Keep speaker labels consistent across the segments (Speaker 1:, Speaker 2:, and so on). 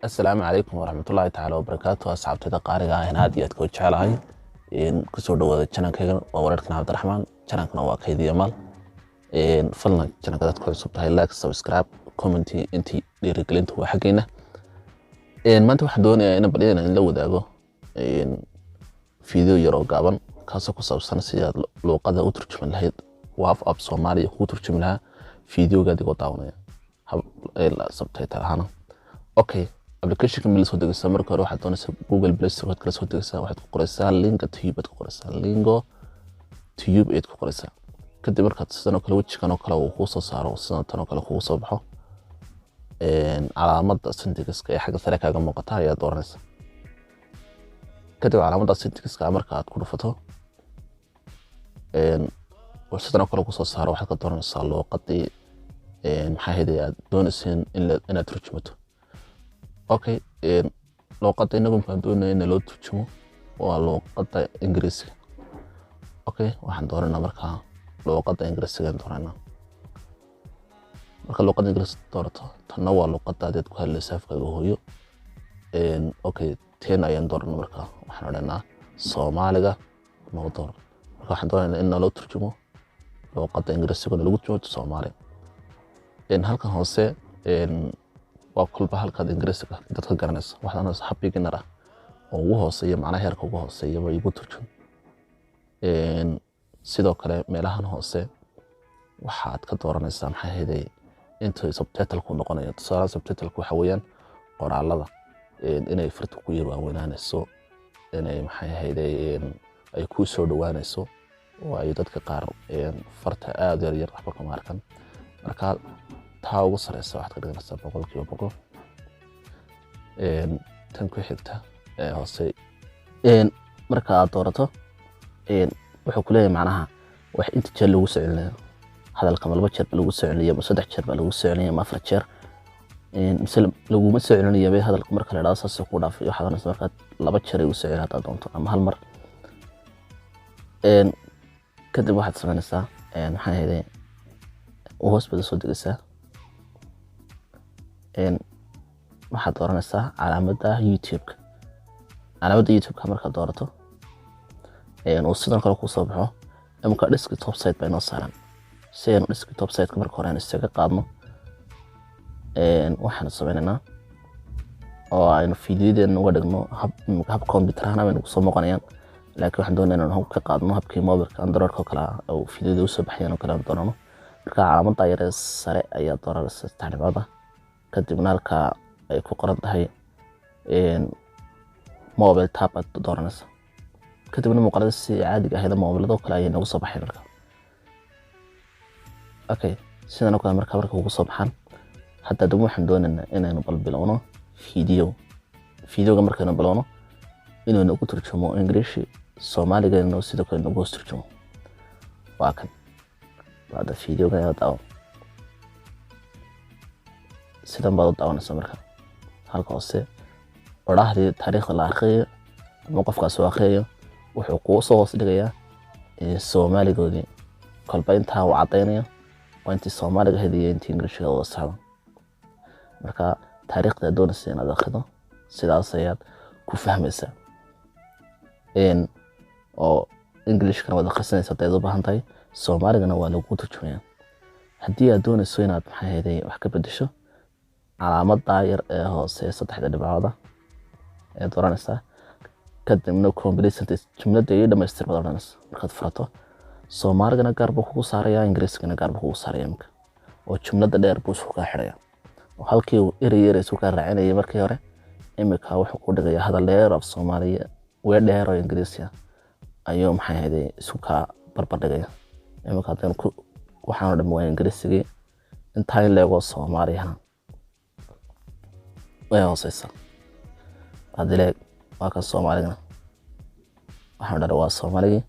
Speaker 1: Asalaamu calaykum waraxmatullaahi tacaala wabarakaatu. Asxaabtayda qaaliga ah aad iyo aad koo jecelahay, kusoo dhawaada channelkaygan. Waa wararkan Cabdiraxmaan, channelkana waa Kaydiya Maal. Fadlan channelka dad ku cusub tahay, like, subscribe, comment, intii dhiirigelinta waa xaggeena. Maanta waxaan doonayaa inaan bal inaan la wadaago video yar oo gaaban, kaasoo ku saabsan sidii aad luuqada u turjuman lahayd, waaf af Soomaaliya kuu turjumi lahaa videoga adigoo daawanaya hab subtitle ahaana. Okay, applicationka ma la soo degaysaa? Marka hore waxaad doonaysaa Google Play Store, waad kala soo degaysaa. Waxaad ku qoraysaa Lingo Tube, baad ku qoraysaa Lingo Tube ayaad ku qoraysaa. Kadib markaad sidan oo kale wejigan oo kale uu kuu soo saaro, sidan tan oo kale kugu soo baxo, calaamadda settingska ee xagga sare kaaga muuqata ayaad dooranaysaa. Kadib calaamadda settingska marka aad ku dhufato, sidan oo kale kusoo saaro, waxaad ka dooranaysaa luuqadii maxaa ahayd aad doonayseen inaad turjumato. Okay, luuqadda inagu maxaan doonaya in loo turjumo waa luuqadda Ingiriisiga. Okay, waxaan dooranaa markaa luuqadda Ingiriisiga ayaan dooranaa. Marka luuqadda Ingiriisiga doorato, tanna waa luuqadda aad ku hadlaysa afkaaga hooyo. Okay, ten ayaan dooranaa. Markaa waxaan odhanaa Soomaaliga noo door. Marka waxaan doonaynaa in naloo turjumo luuqadda Ingiriisiga, lagu turjumo Soomaali. Halkan hoose waa kolba halkaad Ingiriisiga dadka garanaysa. Waxaad oranaysaa hab beginner ah oo ugu hooseeya, macnaha heerka ugu hooseeya ba igu turjum. Sidoo kale meelahan hoose waxaad ka dooranaysaa maxay ahayday inta subtitle-ku noqonayo. Tusaale, subtitle-ku waxa weeyaan qoraalada inay farta ku yar waaweynaanayso, inay maxay ahayday ay ku soo dhawaanayso, oo ay dadka qaar farta aada yar yar waxba kama arkan. Marka taa ugu sareysa waxaad ka dhiganaysaa 100%. Tan ku xigta ee hoose marka aad doorato, wuxuu ku leeyahay macnaha wax inta jeer lagu soo celinayo hadalka, ma 2 jeer ba lagu soo celinaya, ma 3 jeer ba lagu soo celinaya, ma 4 jeer, mise laguma soo celinaya bay hadalka. Marka la idhahdo saasuu ku dhaafay, waxaad oranaysaa markaad 2 jeer igu soo celin haddaad doonto ama hal mar. Kadib waxaad samaynaysaa maxaa ahayday hoos baad soo degaysaa. Waxaad dooranaysaa calaamadda YouTube-ka. Calaamadda YouTube-ka markaad doorato, uu sidan kale kusoo baxo, imika desktop site baa inoo saaran. Si aynu desktop site-ka marka hore aan isaga qaadno, waxaanu sameynaynaa oo aynu fiidiyodeena uga dhigno hab computer ahaan baynu kusoo muuqanayaan, laakiin waxaan doonaya inaan ka qaadno habkii mobilka Android-ka oo kale ah oo fiidiyada usoo baxayaan oo kale aan doonano. Marka calaamadda yaree sare ayaa dooranaysa, saddex dhibcood, kadibna halka ay ku qoran tahay mobile tab aad dooranaysa. Kadibna muuqaalada si caadiga ahayd mobilada oo kale ayay noogu soo baxay. Marka okay, sidan oo kale marka ugu soo baxaan, hadda dib waxaan doonaynaa inaynu bal bilowno video. Videoga markaynu bilowno inuu nagu turjumo English, Soomaaligana sidoo kale nagu hoos turjumo. Waa kan hadda videoga ayaa daawo. Sidan baad u daawanaysaa. Marka halka hoose odhahdii taariikhda la akhriyayo ama qofkaas uu akhriyayo wuxuu kuu soo hoos dhigayaa Soomaaligoodii. Kolba intaa uu caddaynayo waa intii Soomaaliga ahayd iyo intii Ingiriishiga wada socda. Marka taariikhda aad doonaysa inaad akhrido sidaas ayaad ku fahmaysaa, oo Englishkana waad akhrisanaysa haddaad u baahan tahay, Soomaaligana waa lagu turjumaya. Haddii aad doonayso inaad maxay ahayday wax ka bedesho, calaamadda yar ee hoose saddexda dhibcooda ayaad dooranaysaa. Kadibna complete sentence, jumladda iyo dhamaystir baad odhanaysaa. Markaad furato, Soomaaligana gaar buu kugu saaraya, Ingiriiskana gaar buu kugu saaraya imika, oo jumladda dheer buu isku kaa xidhaya, oo halkii uu erey erey isku kaa raacinayay markii hore, imika wuxuu ku dhigayaa hadal dheer af Soomaaliya, weer dheer oo Ingiriisi ah ayuu maxay ahayday isku kaa barbar dhigaya. Imika haddaynu ku waxaan oo dhan waa Ingiriisigii, intaa in leegoo Soomaaliyana way hooseysaa. Haddii leeg waa kan Soomaaligana, waxaan dhan waa Soomaaligii,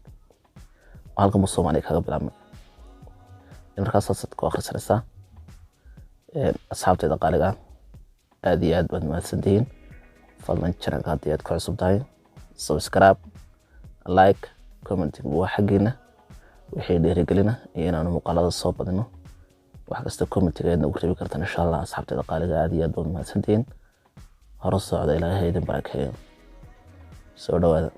Speaker 1: halkan buu Soomaaliga kaga bilaabmay. Markaas saasaad ku akhrisanaysaa. Asxaabteyda qaaliga ah, aad iyo aad baad mahadsantihiin. Fadlan channelka haddii aad ku cusub tahay, subscribe, like, commenting waa xaggiina. Wixii dhiirigelina iyo inaanu muuqaalada soo badino, wax kasta commentiga aad nagu reebi kartaan insha Allah. Asxaabteyda qaaliga, aad iyo aad baad mahadsantihiin. Hore socda, Ilaahay idin barakeeyo. Soo dhawaada.